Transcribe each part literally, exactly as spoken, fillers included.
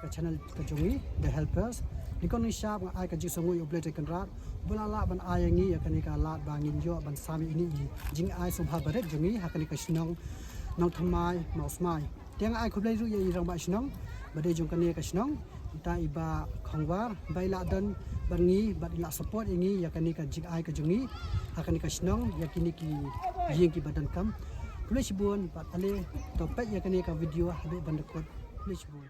ka channel ka jong ngi, The Helpers. Nyngkong nyngshap nga ai ka jingsngewnguh ïa U Blei Trai Kynrad ba u la lah ban ai ïa ngi ïa kane ka lad ba ngin ïoh ban sam ïa kine ki jingai sngewbha barit jong ngi ha kane ka shnong Nongthymmai Mawsmai. Te nga ai khublei ruh ïa i rangbah shnong ba dei jong kane ka shnong, ita i Bah Khongwar, ba i la don bad ngi bad i la support ïa ngi ïa kane ka jingai ka jong ngi ha kane ka shnong, ïa kine ki ïing kiba donkam. Khublei shibun bad ale to peit ïa kane ka video haduh ban da kut. Khublei shibun.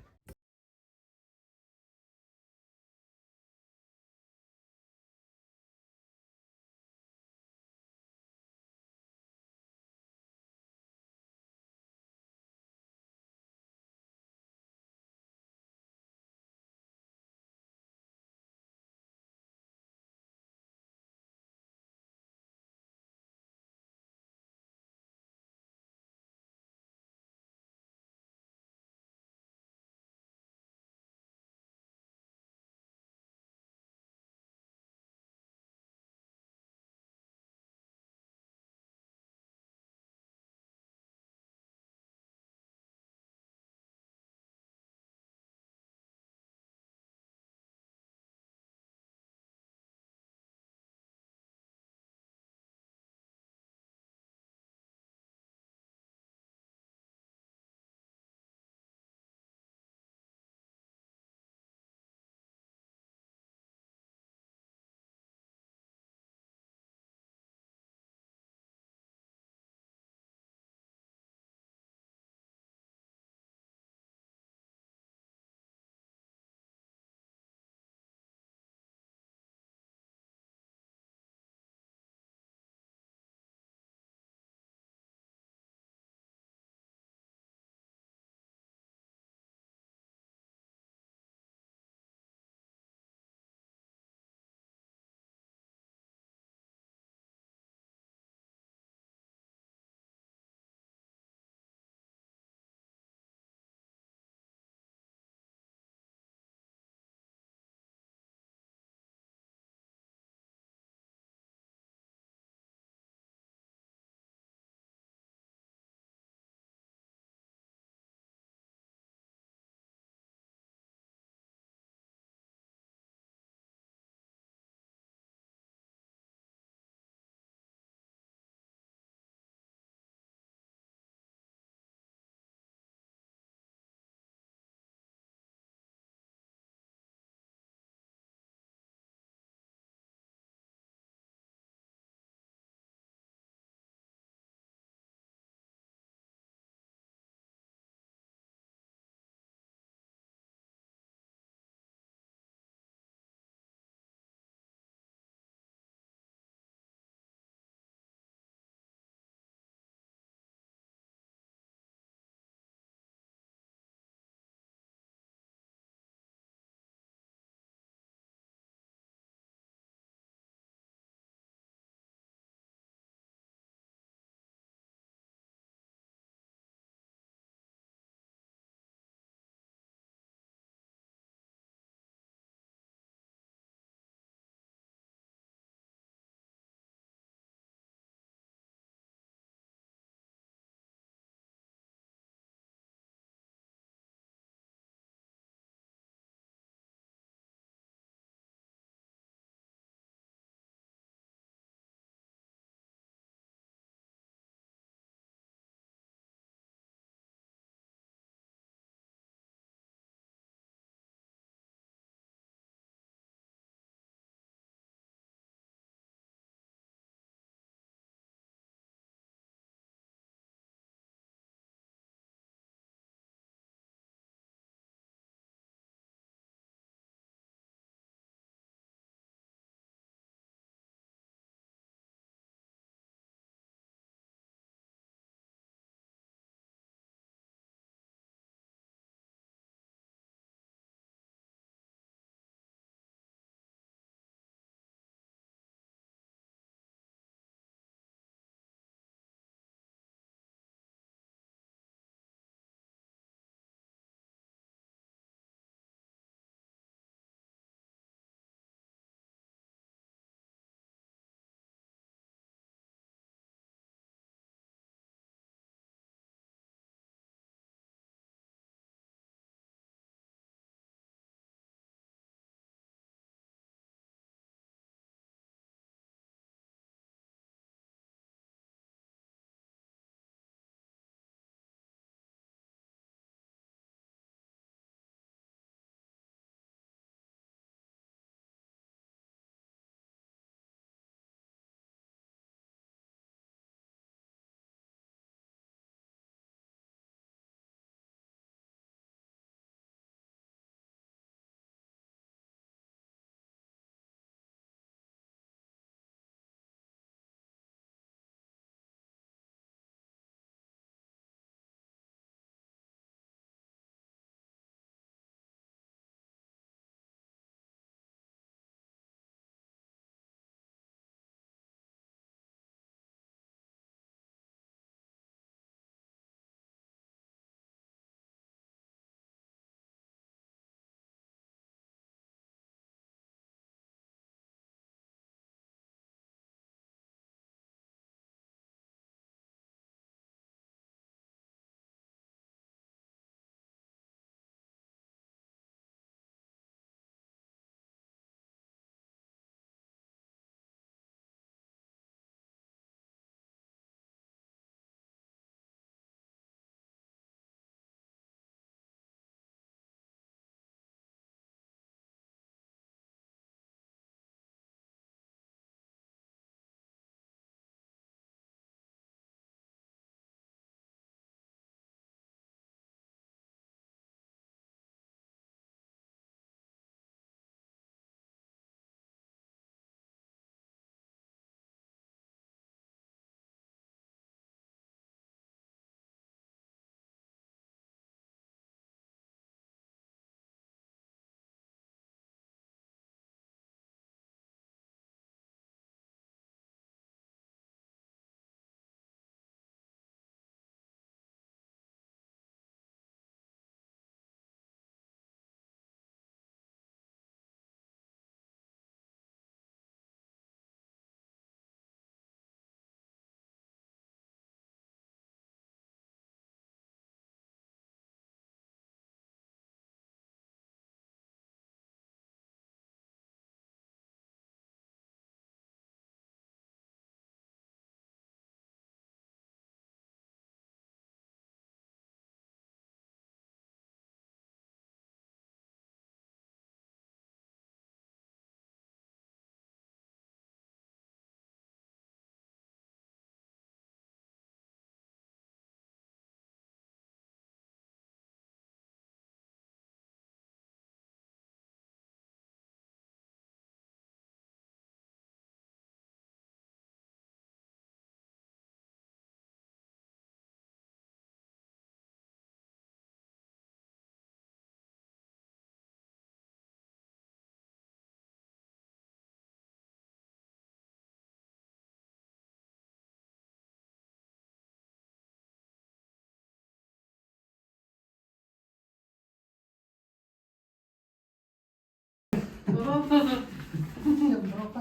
Shem, bro, ka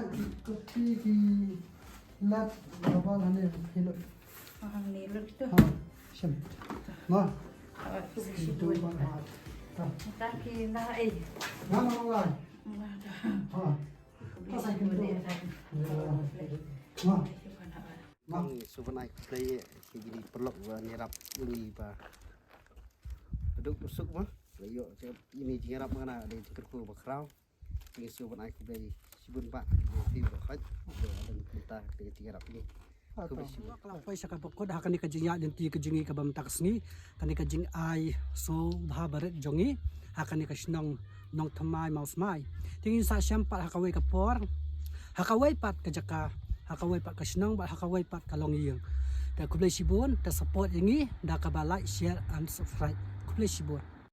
ki, ki lat, baba, hane, hilot. Hangne lut tu. Ha, shem. Ma. Itu, ha. Ha. Taki na, eh. Na, na, na. Ha. Ka sa ki tu. Ya. Ma. Ma. Ngi sngewbha ai khublei ïa kine ki paralok ba ngi ïarap ïa ngi ba duk suk ma. Lei ïoh ïa kine ki jingïarap ma, nga dei jingkyrkhu ba khraw. Ngi sngewbha ai khublei shibun ba ïa phi ba khot ba don mynta ka jingïarap ïa ngi. Khublei shibun. Ka la poi sha kaba kut ha kane ka jingïaid lynti ka jong ngi kaba mynta ka sngi, kane ka jingai sngewbha barit jong ngi ha kane ka shnong Nongthymmai Mawsmai. Te ngin sa shem pat ha kawei ka por, ha kawei pat ka jaka, ha kawei pat ka shnong bad ha kawei pat ka longïing. Te khublei shibun, te support ïa ngi da kaba like, share and subscribe. Khublei shibun.